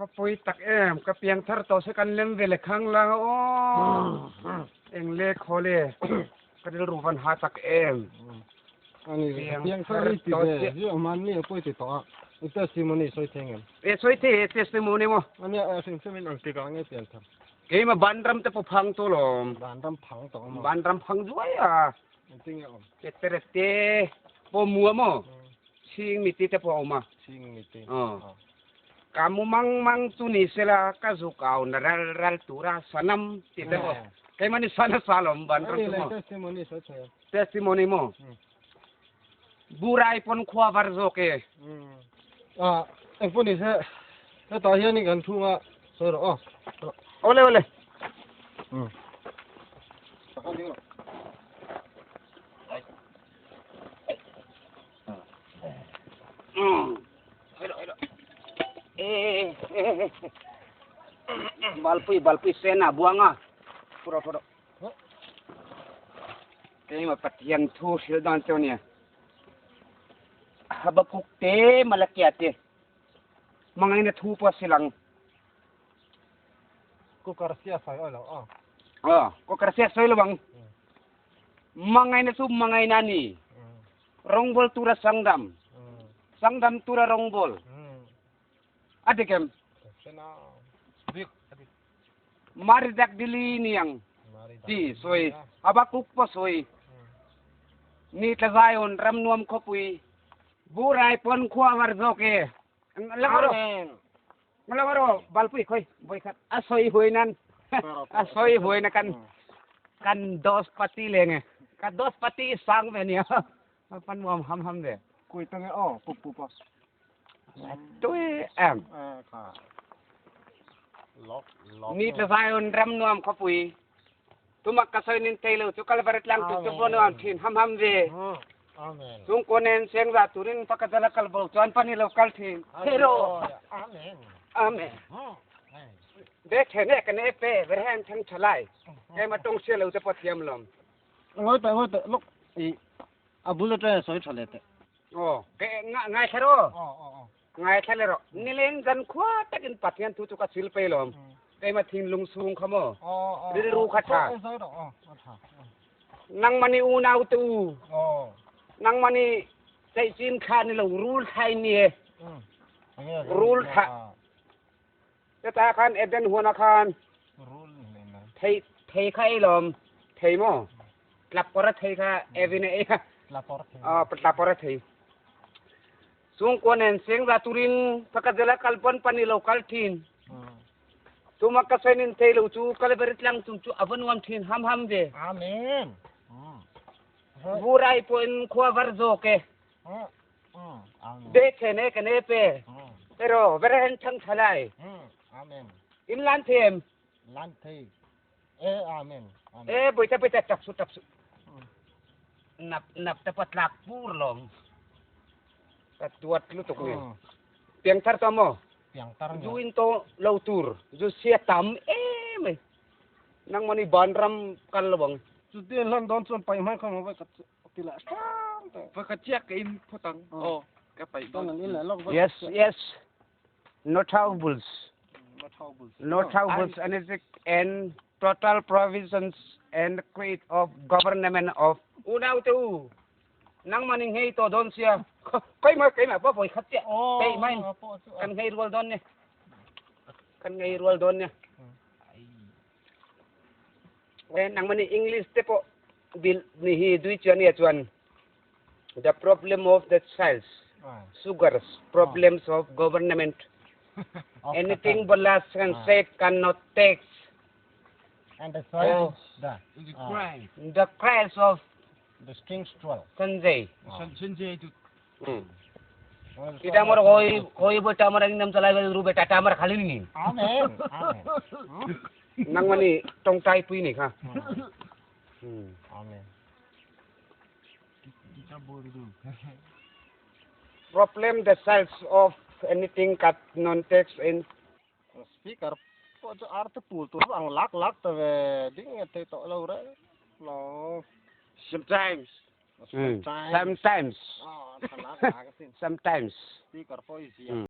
Va pawi tak em, ka piang thar tawh se kan lem ve leh khang lang a aw. Eng le khaw le, ka rilru van ha tak em. Ani piang thar i ti ve, hi awm an ni a pawi ti tawh a, i testimony sawi thei ngem? E sawi thei e testimony maw? Ania a hrim hrim in ang tikah nge pian thar? Keimah Vanram te pawh phang tawh lawm. Vanram phang tawh a maw? Vanram phang zuai a. Engtin nge awm? Teterete pawh mu a maw? Chhing miti te pawh a awm a. Chhing miti. Aw. Ka mu mang mang chu ni sela ka zuk au na ral ral tura sanam ti te pawh. Keimah ni sana sa lawm Vanram chu maw? Testimony sawi thei a. Testimony maw? Burai pawn khua var zawk e. A, engpawh ni se, hetah hianin kan chhunga sawi rawh aw. Awle awle. Balpui balpui sena buanga. Puro puro. Keimah Pathian thu hril dawn cheu nia. Habakuk te Malakia te mangaina thu pawh silang. Cooker sia sawi awi lo aw. Aw, cooker sia sawi lo ang. Mangaina chu mangaina ni. Rawngbawl tura sangdam. Sangdam tura rawngbawl. A dik em? Maridak dili niang ti sawi Habakuk pawh sawi ni tla Zion ram nuam khawpui Burai pawn khua var zawk e Langaro Langaro balpui khoi vawikhat a sawi huai nan a sawi huai na kan kan dos pati leng e ka dos pati sang ve nia pan nuam ham ham ve Kui tang e aw pup pup a. Tui em. Ni tla Zion ram nuam khawpui. Tumak ka sawi nin thei lo chu Kalvari tlang tu chu vaw nuam thin ham ham ve. Chung ko nen seng za turin pakajala kal bo chuan pani lo kal thin. Hero. Amen. Amen. Be thene kan e pe verhen thang thalai. Ema tong sia lo te pathiam lom. Ngoi ta ngoi ta lok i a bul atang sawi tha le te. Aw, ke ngaithla rawh. Ngaithla le rawh. Nileng zan khua takin Pathian thu chu ka sil pe lawm. Keimah thinlung chung kha maw? Rilru kha tha. Nangmah nih unau te u. Nangmah nih ceihcin thla ni lo rul thla in ni e. Rul thla. Tata khan Eden huan ah khan thei thei kha ei lawm. Thei maw? Tlapkawr a thei kha Evin a ei kha. Tlapkawr a thei. Chungkua nen sengza turin pakazela kal pon pani lo kal thin. Tuma ka sainin thei lo chu kalbari tlang chung chu ava nuam thin ham ham ve. Amen. Burai pawhin khua var zawk e. Be the ne ka ne pe. Pero verhen thang thalai. Amen. In lan them. Lan thei. E amen. E boita boita tap su tap su. Nap nap te patlak pur lom. Ka tuat lutuk ni. Piang thar to mo. Piang tar Zu in to lo tur. Zu sia tam e mai. Nang mani ban ram kal lawang. Chu ti hlan don chuan pai mai khong vai ka ti la sang te. Va ka chiak ka in photang. Oh, ka pai don. Yes, yes. Notables. Notables. Notables and and total provisions and create of government of unau te u nang maning hei to don sia kai ma kai ma pa voi khat che kai mai kan ngei rual don ne kan ngei rual don ne e nang mani english te po bil ni hi dui chuan ya chuan the problem of the child sugars problems of government anything but can say cannot take And the soil, the, The cry. the cries of the king's 12. Sanjay. Sanjay to এটা আমার ওই ওই বইটা আমার একদম চালাই রুবে টাটা আমার খালি নি Amen. Amen. nang mani tong tai pui ni kha Amen. Problem the size of anything cut non text in Speaker po chu ar te pul tur ang lak lak ta ve ding nge te to lo re. Lo. Sometimes. Sometimes. Sometimes. Oh, tha lak lak sin. Sometimes. Speaker po is Mm.